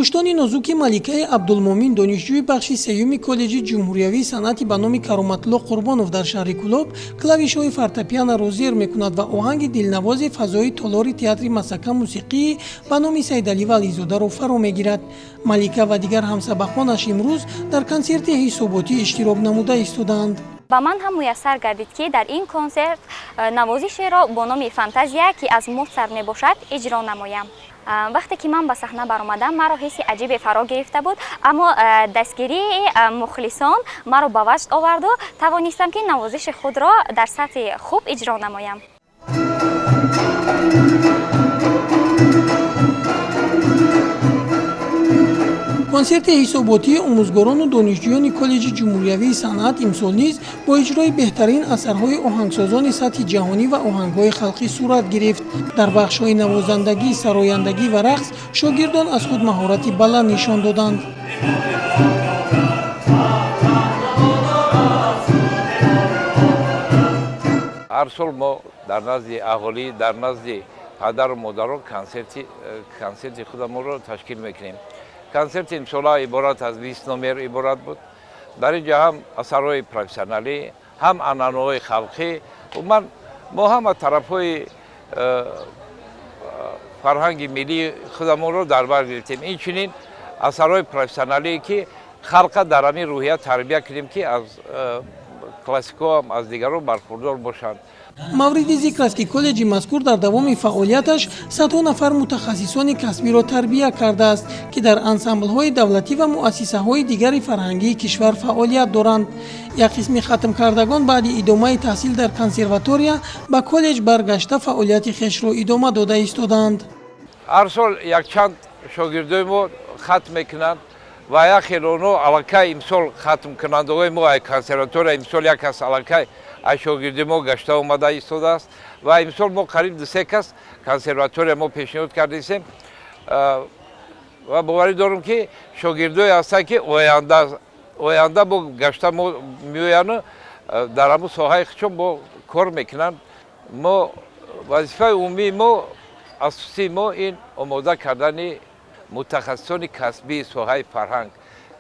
Ангуштони нозуки Маликаи Абдулмумин, донишҷӯи бахши сеюми коллеҷи ҷумҳуриявии санъати ба номи Кароматулло Қурбонов дар шаҳри Кӯлоб, клавишҳои фортепианоро зер мекунад ва оҳанги дилнавози фазои толори театри Масака мусиқии ба номи Сайдалӣ Вализодаро фаро мегирад. Малика ва дигар ҳамсабақонаш имрӯз дар консерти ҳисоботӣ иштирок намуда истодаанд. Ба ман ҳам муяссар гардид, ки дар ин консерт навозишеро бо номи «Фантазия», ки аз Моцарт мебошад, иҷро намоям. Вақте ки ман ба саҳна баромадам, маро ҳисси аҷибе фаро гирифта буд, аммо дастгирии мухлисон маро ба ваҷд оварду тавонистам, ки навозиши худро дар сатҳи хуб иҷро намоям. Консерти ҳисоботии омӯзгорону донишҷӯёни коллеҷи ҷумҳуриявии санъат имсол низ бо иҷрои беҳтарин асарҳои оҳангсозони сатҳи ҷаҳонӣ ва оҳангҳои халқӣ сурат гирифт. Дар бахшҳои навозандагӣ, сарояндагӣ ва рақс шогирдон аз худ маҳорати баланд нишон доданд. Ҳар сол мо дар назди аҳолӣ, дар назди падару модарон консерти худамонро ташкил мекунем. Консерти имсола иборат аз 20 номер иборат буд. Дар ин ҷо ҳам асарҳои профессионалӣ, ҳам анъанаҳои халқӣ, умуман мо ҳама тарафҳои фарҳанги миллии худамонро дар бар гирифтем. Инчунин асарҳои профессионалие, ки халқа дар ҳамин рӯҳия тарбия кунем, ки аз классикоам, аз дигарон бархурдор бошанд. Мавриди зикр аст, ки коллеҷи мазкур дар давоми фаъолияташ садҳо нафар мутахассисони касбиро тарбия кардааст, ки дар ансамблҳои давлатӣ ва муассисаҳои дигари фарҳангии кишвар фаъолият доранд. Як қисми хатмкардагон баъди идомаи таҳсил дар консерватория ба коллеҷ баргашта, фаъолияти хешро идома дода истодаанд. Ҳар сол якчанд шогирдои мо хатм мекунанд ва як хел онҳо аллакай имсол хатмкунандаҳои мо ай консерватория, имсол як кас аллакай аз шогирди мо гашта омада истодааст ва имсол мо қариб дусе кас консерватория мо пешниҳод кардистем ва боварӣ дорам, ки шогирдое ҳастанд, ки оянда бо гашта мо меояну дар ҳамун соҳаи худшон бо кор мекунанд. Мо вазифаи умумии мо, асосии мо ин омода кардани мутахассисони касбии соҳаи фарҳанг,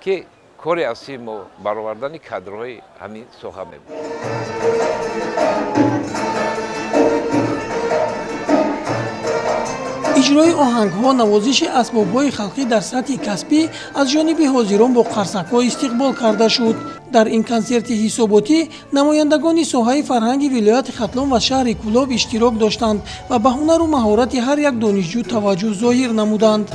ки кори асосии мо баровардани кадрҳои ҳамин соҳа мебошад. Иҷрои оҳангҳо, навозиши асбобҳои халқӣ дар сатҳи касбӣ аз ҷониби ҳозирон бо қарсакҳо истиқбол карда шуд. Дар ин консерти ҳисоботӣ намояндагони соҳаи фарҳанги вилояти Хатлон ва шаҳри Кӯлоб иштирок доштанд ва ба ҳунару маҳорати ҳар як донишҷӯ таваҷҷӯҳ зоҳир намуданд.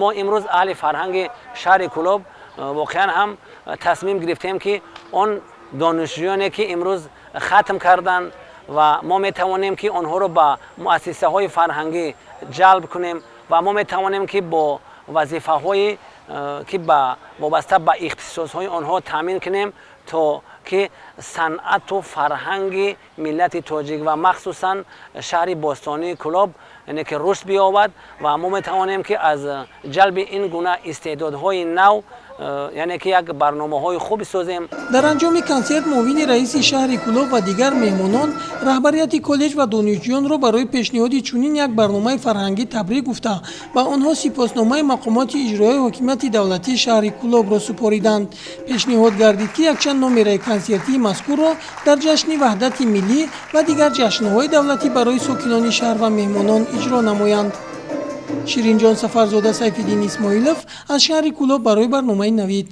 Мо имрӯз, аҳли фарҳанги шаҳри Кӯлоб, воқеан ҳам тасмим гирифтем, ки он донишҷӯёне, ки имрӯз хатм карданд ва мо метавонем, ки онҳоро ба муассисаҳои фарҳангӣ ҷалб кунем ва мо метавонем, ки бо вазифаҳое, ки ба вобаста ба ихтисосҳои онҳо таъмин кунем, то ки санъату фарҳанги миллати тоҷик ва махсусан шаҳри бостонии Кӯлоб, яъне ки рушд биёбад ва мо метавонем, ки аз ҷалби ин гуна истеъдодҳои нав, яъне ки як барномаҳои хуб созем. Дар анҷоми консерт муовини раиси шаҳри Кӯлоб ва дигар меҳмонон раҳбарияти коллеҷ ва донишҷӯёнро барои пешниҳоди чунин як барномаи фарҳангӣ табрик гуфта, ба онҳо сипосномаи мақомоти иҷроияи ҳокимияти давлатии шаҳри Кӯлобро супориданд. Пешниҳод гардид, ки якчанд номераи консертии мазкурро дар ҷашни Ваҳдати миллӣ ва дигар ҷашнҳои давлатӣ барои сокинони шаҳр ва меҳмонон иҷро намоянд. Ширинҷон Сафарзода, Сайфиддин Исмоилов аз шаҳри Кӯлоб барои барномаи «Навид».